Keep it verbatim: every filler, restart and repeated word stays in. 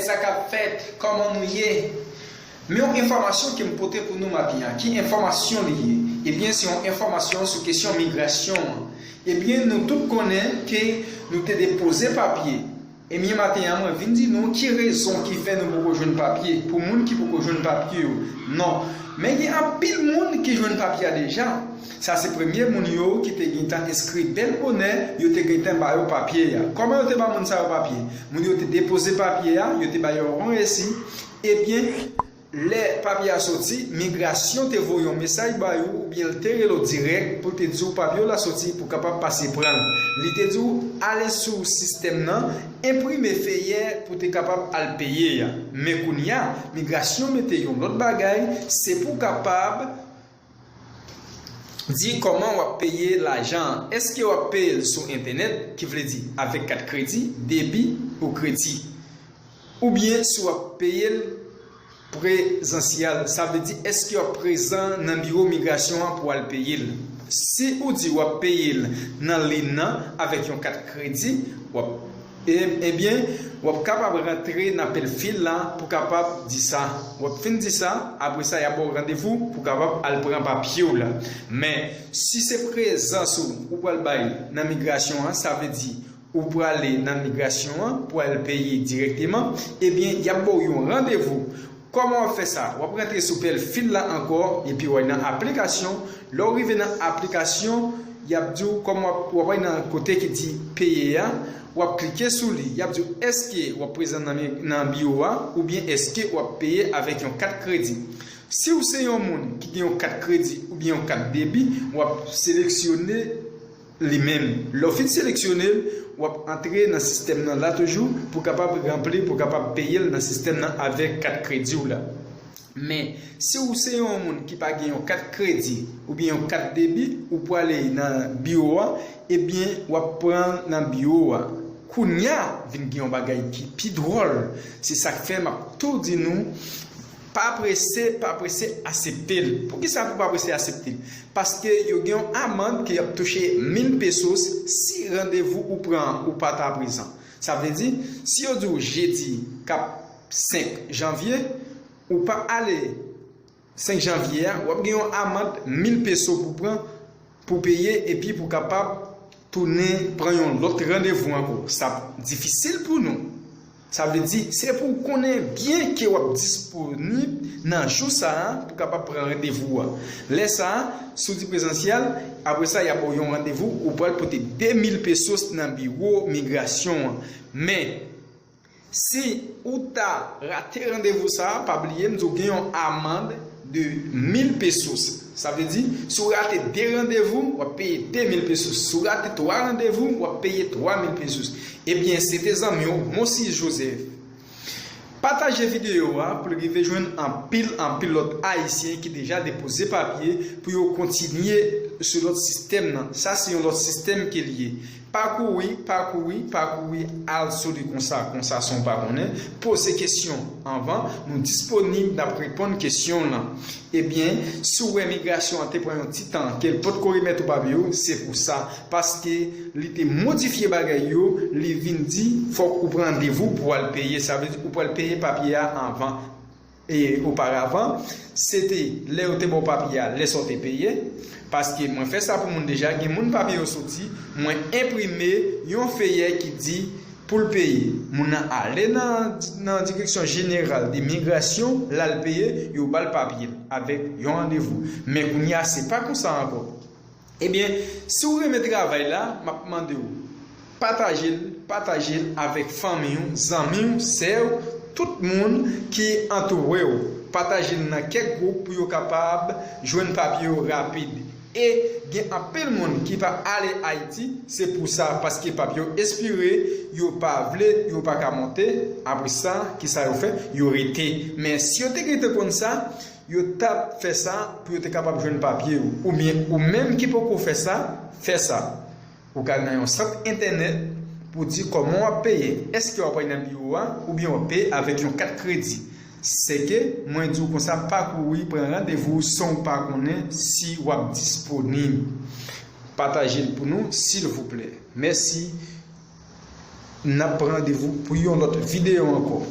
Sa k ap fèt, kòman nou ye? Men yon enfòmasyon ke m pote pou nou maten an. Ki enfòmasyon li ye? Ebyen, se yon enfòmasyon sou kesyon migrasyon an. Ebyen, nou tout konnen ke nou te depoze papye. Ebyen, maten an, mwen vin di nou ki rezon ki fè nou poko jwenn papye. Pou moun ki poko jwenn papye yo, non. Men gen anpil moun ki jwenn papye a deja. Sa se premye moun yo ki te gentan enskri bèl bonè, yo te gentan ba yo papye a. Kòman yo te ba moun sa yo papye? Moun yo te depoze papye a, yo te ba yo yon resi. Ebyen, lè papye a soti, migrasyon te voye yon mesaj ba yo oubyen l te rele w dirèk pou l te di w papye w la soti pou w kapab pase pran l. Li te di w ale sou sistèm nan, enprime feyè pou w te kapab al peye a. Men kounye a, migrasyon mete yon lòt bagay, se pou w kapab di kòman w ap peye lajan an. Èske w ap peye l sou entènèt, ki vle di avèk kat kredi, debi ou kredi? Oubyen si w ap peye l prezansyèl, sa vle di èske w ap prezan nan biwo migrasyon an pou w al peye l? Si ou di w ap peye l nan liy nan avèk yon kat kredi, w ap E, ebyen, w ap kapab rantre nan pèlfil la pou kapab di sa. W ap fin di sa, apre sa, y ap ba w randevou pou kapab al pran papye w la. Men, si se prezans ou ou pral bay nan migrasyon an, sa vle di ou prale nan migrasyon an pou al peye dirèkteman, ebyen, y ap ba w yon randevou. Kòman w ap fè sa? W ap rantre sou pèlfil la ankò, epi w al nan aplikasyon. Lè w rive nan aplikasyon, y ap di w kòman w ap, w ap al nan kote ki di peye a, w ap klike sou li. Y ap di w èske w ap prezan nan, nan biwo a, oubyen èske w ap peye avèk yon kat kredi. Si w se yon moun ki gen yon kat kredi oubyen yon kat debi, w ap seleksyone li menm. Lè w fin seleksyone l, w ap antre nan sistèm nan la toujou pou kapab ranpli, pou kapab peye l nan sistèm nan avèk kat kredi w la. Men, si w se yon moun ki pa gen yon kat kredi oubyen yon kat debi, ou prale nan biwo a, ebyen, w ap pran nan biwo a. Kounye a, vin gen yon bagay ki pi dwòl. Se sa k fè m ap tou di nou, pa prese, pa prese asepte l. Poukisa pou pa prese asepte l? Paske yo gen yon amann ke y ap touche mil pesos si randevou ou pran an ou pa ta prezan. Sa vle di, si yo di w jedi k ap senk janvye, ou pa ale senk janvye a, w ap gen yon amann mil peso pou pran, pou peye, epi pou kapab tounen pran yon lòt randevou ankò. Sa ap difisil pou nou. Sa vle di, se pou w konnen byen ke w ap disponib nan jou sa a pou kapab pran randevou a. Lè sa a, si w di prezansyèl, apre sa, y ap ba w yon randevou, ou pral pote de mil pesos nan biwo migrasyon an. Men, si ou ta rate randevou sa a, pa bliye m di w gen yon amann de mil pesos. Sa vle di, si w rate de randevou, w ap peye de mil pesos. Si w rate twa randevou, w ap peye twa mil pesos. Ebyen, se te zanmi w, Mosis Joseph. Pataje videyo a pou l rive jwenn anpil, anpil lòt Ayisyen ki deja depoze papye pou yo kontinye sou lòt sistèm nan. Sa se yon lòt sistèm ke l ye. Pa kouri, pa kouri, pa kouri, al sou li konsa, konsa san w pa konnen. Poze kesyon anvan, nou disponib, n ap reponn kesyon w lan. Ebyen, si w wè migrasyon an te pran yon ti tan, ke l potko remèt ou papye w, se pou sa. Paske li te modifye bagay yo, li vin di, fòk ou pran randevou pou w al peye. Sa vle di, ou pral peye papye a anvan. E oparavan, se te lè yo te ba w papye a, lè sa w te peye. Paske mwen fè sa pou moun deja, gen moun papye yo soti, mwen enprime yon feyè ki di pou l peye. Moun nan ale nan, nan direksyon jeneral de migrasyon, l al peye, yo ba l papye l avèk yon randevou. Men kounye a, se pa konsa ankò. Ebyen, si w renmen travay la, m ap mande w, pataje l, pataje l avèk fanmi w, zanmi w, sè w, tout moun ki antoure w. Pataje l nan kèk gwoup pou yo kapab jwenn papye yo rapid. E gen anpil moun ki pa ale Ayiti, se pou sa, paske papye yo espire, yo pa vle, yo pa ka monte. Apre sa, kisa yo fè? Yo rete. Men si yo te gentan konn sa, yo t ap fè sa pou yo te kapab jwenn papye yo. Oubyen ou menm ki poko fè sa, fè sa. Ou ka al nan yon sant entènèt pou di kòman w ap peye. Èske w ap peye nan biwo a oubyen w ap peye avèk yon kat kredi? Sèke mwen di w konsa, pa kouri pran randevou san w pa konnen si w ap disponib. Pataje l pou nou, silvouplè. Mèsi. N ap pran randevou pou yon lòt videyo ankò.